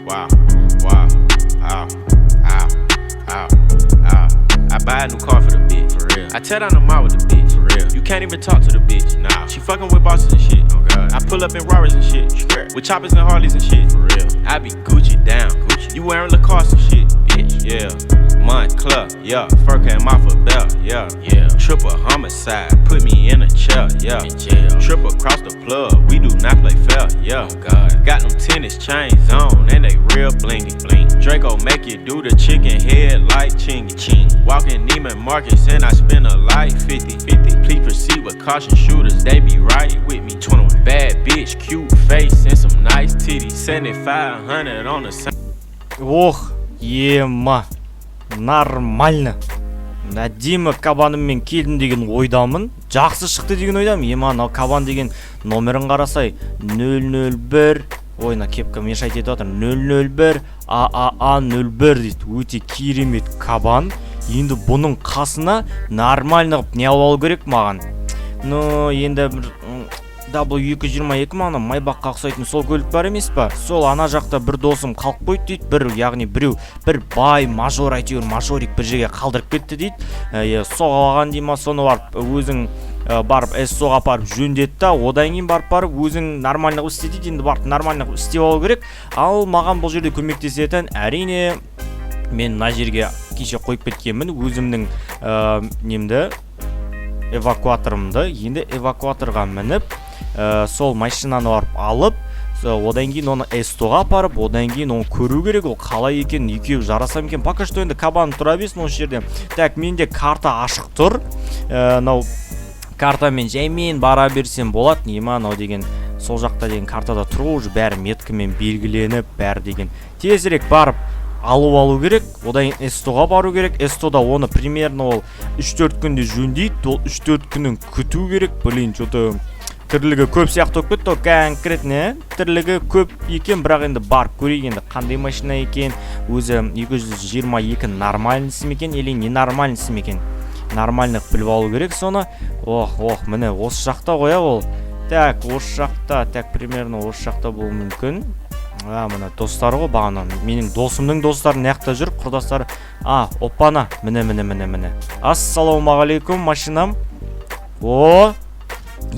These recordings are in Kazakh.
Wow, wow, ow, ow, ow, ow. I buy a new car for the bitch. For real. I tear down the mall with the bitch. For real. You can't even talk to the bitch. Nah. She fucking with bosses and shit. Oh God. I pull up in Rarers and shit. With choppers and Harleys and shit. For real. I be Gucci down. Gucci. You wearing Lacoste and shit, bitch. Yeah. Montclair, yeah. Fur came off a belt, yeah. Yeah. Triple homicide, put me in a chair, yeah. In jail. Trip across the plug, we do not play fair, yeah. Oh God. Got them tennis chains on and they real blingy. Bling. Draco make you do the chicken head like chingy. Ching. Walking Neiman Marcus and I spend a life 50 50. Please proceed with caution shooters, they be right with me. 21. Bad bitch, cute face and some nice titties. 7500 on the same. Ох, ема, нормально, әдемі кабаныммен келдім деген ойдамын, жақсы шықты деген ойдамын. Ема, мынау кабан деген номерін қарасай, 001. Ой, мына кепка мешать етіп жатыр. 001 ААА 01 дейді. Өте керемет кабан. Енді бұның қасына нормально қылып не алып алу керек маған? Ну, енді бір W 222 ма, ана Майбаққа ұқсайтын сол көлік бар емес па? Сол ана жақта бір досым қалып қойды дейді, бір, яғни біреу, бір бай мажор, әйтеуір мажорик бір жерге қалдырып кетті дейді. Иә, соға алған дей ма, соны барып өзің барып СТО-ға апарып жөндеді да, одан кейін барып өзің нормально қылып істе дейді. Енді барып нормально қылып істеп алу керек. Ал маған бұл жерде көмектесетін, әрине, мен мына жерге кеше қойып кеткенмін өзімнің немді, эвакуаторымды. Енді эвакуаторға мініп, сол машинаны барып алып, одан кейін оны СТО-ға апарып, одан кейін оны көру керек, ол қалай екен, екеуі жараса ма екен. Пока что енді кабан тұра берсін осы жерде. Так, менде карта ашық тұр. Мынау картамен жаймен бара берсем болады. Не ма, анау деген сол жақта деген картада тұр ғой уже, бәрі меткамен белгіленіп, бәрі деген. Тезірек барып алып алу керек, одан кейін СТО-ға бару керек. СТО-да оны примерно ол 3-4 күнде жөндейді, ол 3-4 күнін күту керек. Блин, че-то тірлігі көп сияқты болып кетті ғой конкретно, иә, тірлігі көп екен. Бірақ енді барып көрейік енді, қандай машина екен өзі, 222 нормальныйсы ма екен или ненормальныйсы ма екен, нормально қылып біліп алу керек соны. Ох, ох, міне, осы жақта ғой, иә, ол. Так, осы жақта, так, примерно осы жақта болуы мүмкін. А, мына достары ғой, бағана менің досымның достары мына жақта жүр, құрдастары. А, оппана, міне, міне, міне, міне. Ассалаумағалейкум, машинам. О,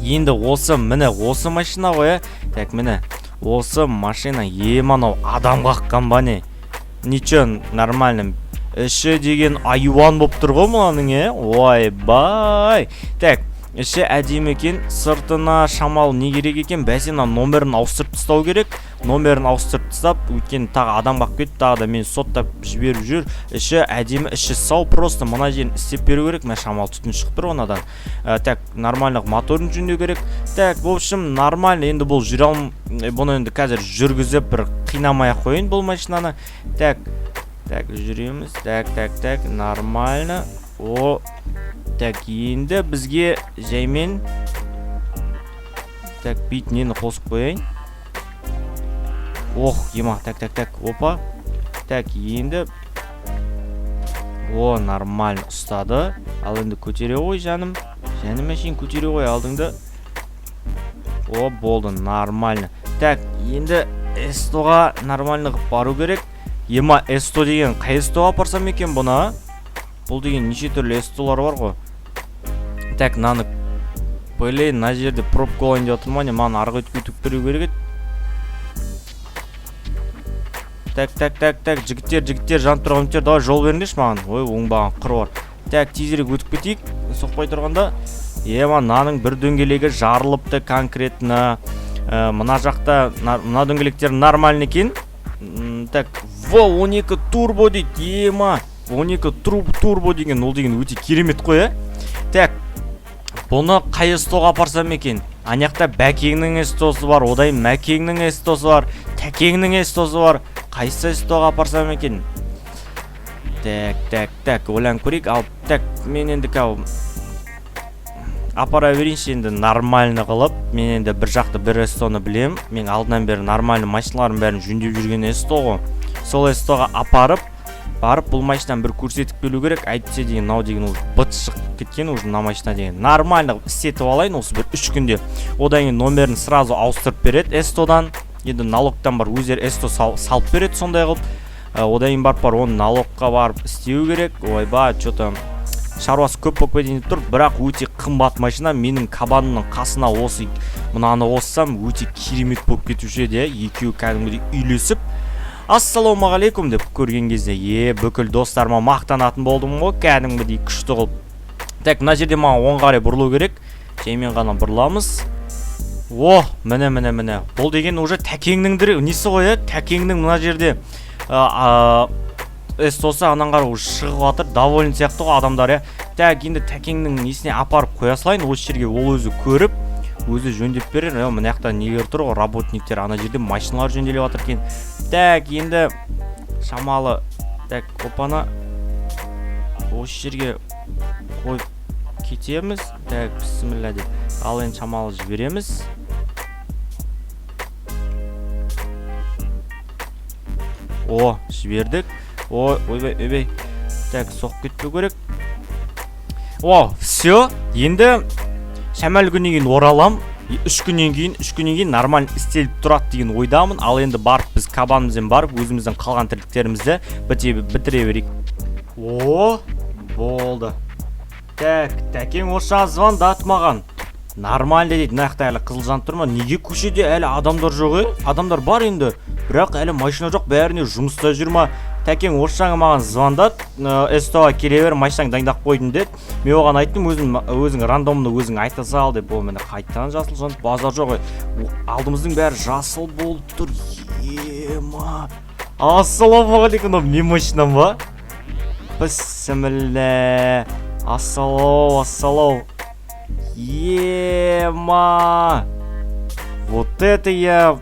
енді осы, міне, осы машина ғой, иә. Так, міне, осы машина. Е, мынау адам қаққан ба, не? Ничего, нормально. Іші деген айуан болып тұр ғой мынаның, иә. Ойбай, так, іші әдемі екен. Сыртына шамалы не керек екен, бәсе, мына номерін ауыстырып тастау керек. Номерін ауыстырып тастап, өйткені тағы адам қағып кетті, тағы да мені соттап жіберіп жүр. Іші әдемі, іші сау, просто мына жерін істеп беру керек. Мына шамалы түтін шығып тұр анадан. Так, нормально, моторын жөндеу керек. Так, в общем, нормально. Енді бұл жүре алм, бұны енді қазір жүргізіп, бір қинамай ақ қояйын бұл машинаны. Так, так, жүреміз. Так, так, так, нормально. О, так, енді бізге жаймен, так, бүйтіп нені қосып қояйын. Ох, ема, так, так, так, опа. Так, енді, о, нормально ұстады. Ал енді көтере ғой, жаным, жаным, әшейін көтере ғой алдыңды. О, болды, нормально. Так, енді СТО-ға нормально қылып бару керек. Ема, СТО деген қай СТО-ға апарсам екен бұны, а? Бұл деген неше түрлі СТО-лар бар ғой. Так, мынаны, блин, мына жерде пробка болайын деп жатыр ма, не? Маған арғы өтіп кетіп беру керек еді. Так, так, так, так, жігіттер, жігіттер, жанып тұрған жігіттер, давай, жол беріңдерші маған. Ой, оңбаған қыруар. Так, тезірек өтіп кетейік соқпай тұрғанда. Ема, мынаның бір дөңгелегі жарылыпты конкретно. Мына жақта мына дөңгелектер нормальный екен. Так, В 12 турбо дейді. Ема, 12 турбо деген ол деген өте керемет қой, ә. Так, бұны қай СТО-ға апарсам екен? Ана жақта Бәкеңнің СТО-сы бар, одан кейін Мәкеңнің СТО-сы бар, Тәкеңнің СТО-сы бар. Қайсы СТО-ға апарсам екен? Так, так, так, ойланып көрейік. Ал, так, мен енді қазір апара берейінші енді нормально қылып. Мен енді бір жақты, бір СТО-ны білем. Мен алдынан бері нормально машиналардың бәрін жөндеп жүрген СТО ғой. Сол СТО-ға апарып, барып бұл машинаны бір көрсетіп келу керек. Әйтпесе деген мынау деген уже быт шығып кеткен уже мына машина деген. Нормально қылып істетіп алайын осы бір 3 күнде. Одан кейін номерін сразу ауыстырып береді СТО-дан. Енді налогтан бар, өздері СТО салып береді сондай қылып. Одан кейін барып бар, оны налогқа барып істеу керек. Ойбай, че-то шаруасы көп болып кетейін деп тұр, бірақ өте қымбат машина. Менің кабанымның қасына осы мынаны қоссам, өте керемет болып кетуші еді, иә. Екеуі кәдімгідей үйлесіп, ассалаумағалейкум деп көрген кезде, бүкіл достарыма мақтанатын болдым ғой кәдімгідей күшті қылып. Так, мына жерде маған оңға қарай бұрылу керек, жаймен ғана бұрыламыз. О, міне, міне, міне, бұл деген уже тәкеңнің несі ғой, иә. Тәкеңнің мына жерде СТО-сы. Анан қарай уже шығып жатыр, доволен сияқты ғой адамдар, иә. Так, енді тәкеңнің несіне апарып қоя салайын осы жерге, ол өзі көріп, өзі жөндеп берер. Е, мына жақта нелер тұр ғой, работниктер, ана жерде машиналар жөнделіп жатыр екен. Так, енді шамалы, так, опана, осы жерге қойып кетеміз. Так, бісміллә деп. Ал енді шамалы жібереміз. О, жібердік. Ой, ойбай, ойбай. Так, соғып кетпеу керек. О, все. Енді шамалы күннен кейін оралам. 3 күннен кейін, 3 күннен кейін нормально істеліп тұрады деген ойдамын. Ал енді барып, біз кабанымызбен барып, өзіміздің қалған тірліктерімізді бітіре берейік. О, болды. Так, тәкең осы звондады маған. Нормально дейді. Мына жақта әлі қызыл жанып тұр ма? Неге көшеде әлі адамдар жоқ, е? Адамдар бар енді, бірақ әлі машина жоқ, бәріне жұмыста жүр ма? Тәкең осы жаңа маған звондады, СТО-ға келе бер, машинаңды дайындап қойдым деді. Мен оған айттым, өзің, өзің рандомно өзің айта сал деп. О, міне, қайтадан жасыл жанып, базар жоқ, ей. Алдымыздың бәрі жасыл болып тұр. Ема, ассалаумағалейкум, мынау менің машинам ба? Бісміллә, ассалау, ассалау. Ема, вот это я.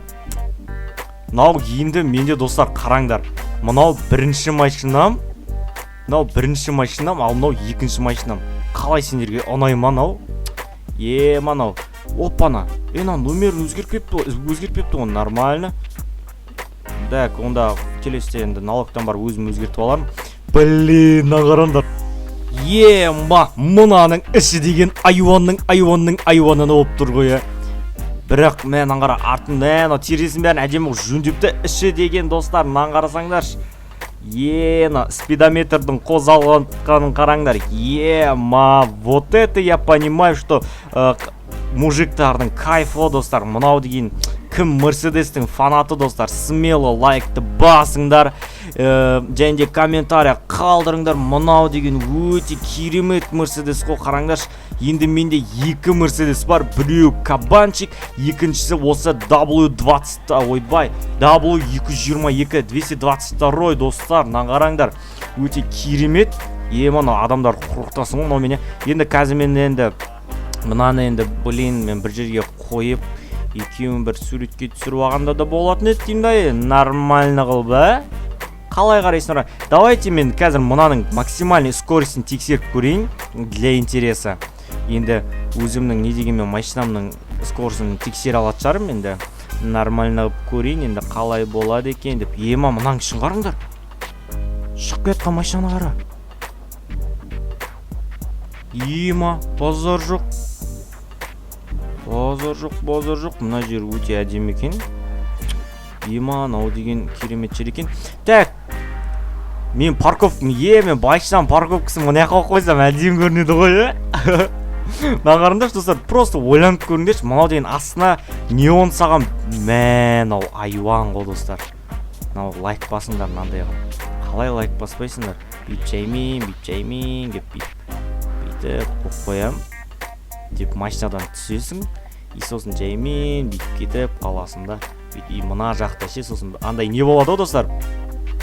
Мынау енді менде, достар, қараңдар, мынау бірінші машинам, мынау бірінші машинам, ал мынау екінші машинам. Қалай, сендерге ұнай ма мынау? Е, мынау, опана, е, мына номерін өзгеріп кетіпті ғой, өзгеріп кетіпті ғой. Нормально. Так, онда келесіде енді налогтан барып өзім өзгертіп алармын. Блин, мына қараңдар. Ема, мынаның іші деген айуанның, айуанның айуаны болып тұр ғой, иә. Бірақ мә, мынаны қара, артын, мә, мына терезесінің бәрін әдемі қылып жөндепті. Іші деген, достар, мынаны қарасаңдаршы. Е, мына спидометрдің қозғалғанын қараңдар. Ема, вот это я понимаю, что мужиктардың кайфы, достар. Мынау деген кім Мерседестің фанаты, достар, смело лайкты басыңдар, және де комментарий қалдырыңдар. Мынау деген өте керемет Мерседес қой, қараңдаршы. Енді менде екі Мерседес бар: біреуі кабанчик, екіншісі осы W20, ойбай, W222, 222. Достар, мынаны қараңдар, өте керемет. Е, мынау адамдар қорқытасың ғой мынаумен. Енді қазір мен енді мынаны енді, блин, мен бір жерге қойып, екеуін бір суретке түсіріп алғанда да болатын еді деймін да, нормально қылып, ә? Қалай қарайсыңдар? Давайте мен қазір мынаның максимальный скоростін тексеріп көрейін для интереса. Енді өзімнің, не дегенмен, машинамның скоростын тексере алатын шығармын. Енді нормально қылып көрейін енді, қалай болады екен деп. Ема, мынаның ішін қараңдар, шығып келе жатқан машинаны қара. Ема, базар жоқ, базар жоқ, базар жоқ. Мына жер өте әдемі екен. Ема, мынау деген керемет жер екен. Так, мен парковка, е, мен машинаның парковкасын мына жаққа қойып қойсам, әдемі көрінеді ғой, иә. Мына қараңдаршы, достар, просто ойланып көріңдерші. Мынау деген астына неон салған. Мә, мынау айуан ғой, достар. Мынау лайк басыңдар мынандай қылып. Қалай лайк баспайсыңдар? Бүйтіп жаймен, бүйтіп жаймен келіп, бүйтіп, бүйтіп қойып қоямын деп, машинадан түсесің и сосын жаймен бүйтіп кетіп қаласың да, бүйтіп. И мына жақта ше, сосын андай не болады ғой, достар,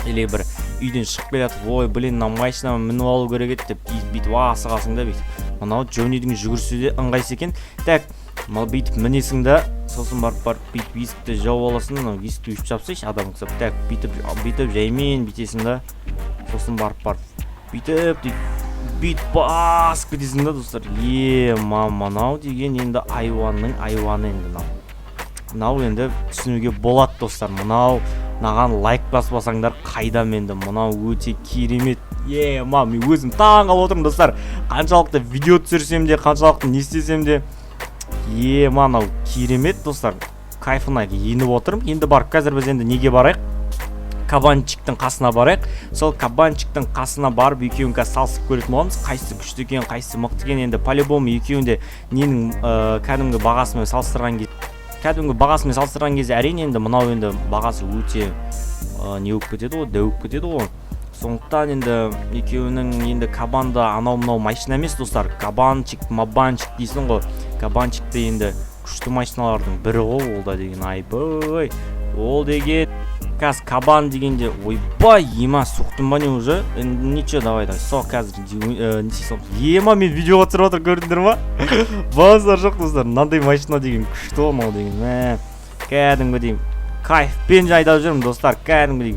или бір үйден шығып келе жатып, ой, блин, мына машинаны мініп алу керек еді деп, бүйтіп асығасың да, бүйтіп. Мынау Джоннидің жүгірсе де ыңғайсыз екен. Так, мына бүйтіп мінесің да, сосын барып, барып бүйтіп есікті жауып аласың. Мынау есікті өйстіп жапсайшы адам ұқсап. Так, бүйтіп, бүйтіп жаймен бүйтесің да, сосын барып, барып бүйтіп, бүйтіп, бүйтіп басып кетесің да, достар. Е, мынау деген енді айуанның айуаны. Енді мынау, мынау енді түсінуге болады, достар. Мынау, мынаған лайк баспасаңдар қайдам енді? Мынау өте керемет. Е, ма, мен өзім таң қалып отырмын, достар. Қаншалықты видео түсірсем де, қаншалықты не істесем де, е, мынау керемет, достар. Кайфына еніп отырмын. Енді барып, қазір біз енді неге барайық? Кабанчиктің қасына барайық. Сол кабанчиктің қасына барып, екеуін қазір салысып көретін боламыз, қайсысы күшті екен, қайсысы мықты екен. Енді по-любому екеуін де ненің кәдімгі бағасымен салыстырған кезде, әрине, енді мынау енді бағасы өте не болып кетеді ғой, дәу болып кетеді ғой. Сондықтан енді екеуінің, енді кабанда анау мынау машина емес, достар. Кабанчик мабанчик дейсің ғой. Кабанчик те енді күшті машиналардың бірі ғой ол да деген. Айбай, ол деген қазір кабан дегенде, ойбай, ема, соқтым ба не уже? Ничего, давай, давай, соқ. Қазір не істей саламыз? Ема, мен видеоға түсіріп жатыр, көрдіңдер ма? Базар жоқ, достар. Мынандай машина деген күшті ғой мынау деген. Мә, кәдімгідей кайфпен айдап жүрмін, достар, кәдімгідей.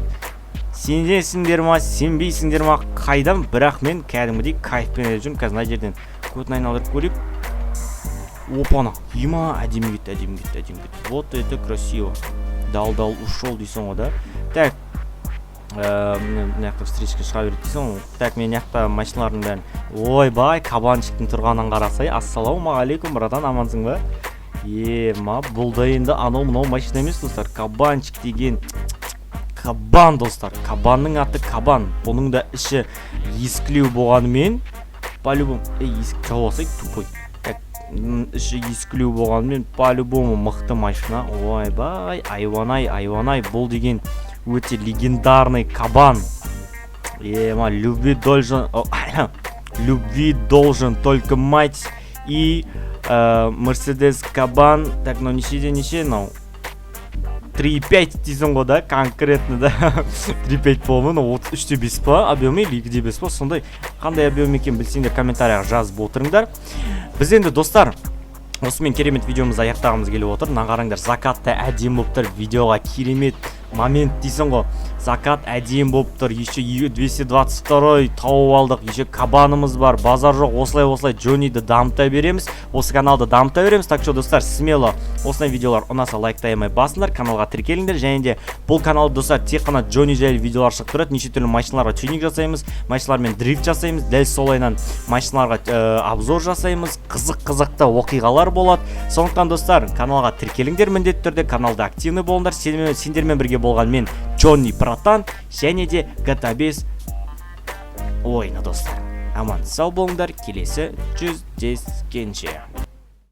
Сенесіңдер ма, сенбейсіңдер ма, қайдам, бірақ мен кәдімгідей кайфпен айдап жүрмін. Қазір мына жерден көтін айналдырып көрейік. Опана, ема, әдемі кетті, әдемі кетті, әдемі кетті. Вот это красиво! Дал, дал, ушел дейсің ғой да. Так, міне, мына жақта встречка шыға береді дейсің ғой. Так, мен мына жақта машиналардың бәрін, ойбай, кабанчиктің тұрғанын қарасай. Ассалаумағалейкум, братан, амансың ба? Ема, бұл да енді анау мынау машина емес, достар. Кабанчик деген кабан, достар, кабанның аты кабан. Бұның да іші ескілеу болғанымен, по-любому, ей, есік жауып алсай, тупой. Так, іші ескілеу болғанымен, по-любому мықты машина. Ойбай, айуанай, айуанай, бұл деген өте легендарный кабан. Ема, любви должен о, любви должен только мать и Мерседес кабан. Так, мынау нешеде, неше мынау? 3,5 дейсің ғой да, конкретно да. 3,5 бола ма мынау? 3,5 па объемы или 2,5 па, сондай. Қандай объем екенін білсеңдер, комментарияға жазып отырыңдар. Біз енді, достар, осымен керемет видеомызды аяқтағымыз келіп отыр. Мына қараңдар, закат та әдемі болып тұр, видеоға керемет момент дейсің ғой. Закат әдемі болып тұр, еще 222 тауып алдық, еще кабанымыз бар, базар жоқ. Осылай, осылай Джонниді дамыта береміз, осы каналды дамыта береміз. Так что, достар, смело осындай видеолар ұнаса, лайктай алмай басыңдар, каналға тіркеліңдер. Және де бұл каналда, достар, тек қана Джонни жайлы видеолар шығып тұрады. Неше түрлі машиналарға тюнинг жасаймыз, машиналармен дрифт жасаймыз, дәл солайынан машиналарға обзор жасаймыз, қызық қызықты оқиғалар болады. Сондықтан, достар, каналға тіркеліңдер міндетті түрде, каналда активный болыңдар. Сендермен бірге болған мен, Джонни братан, және де GTA 5 ойыны. Достар, аман сау болыңдар, келесі жүздескенше.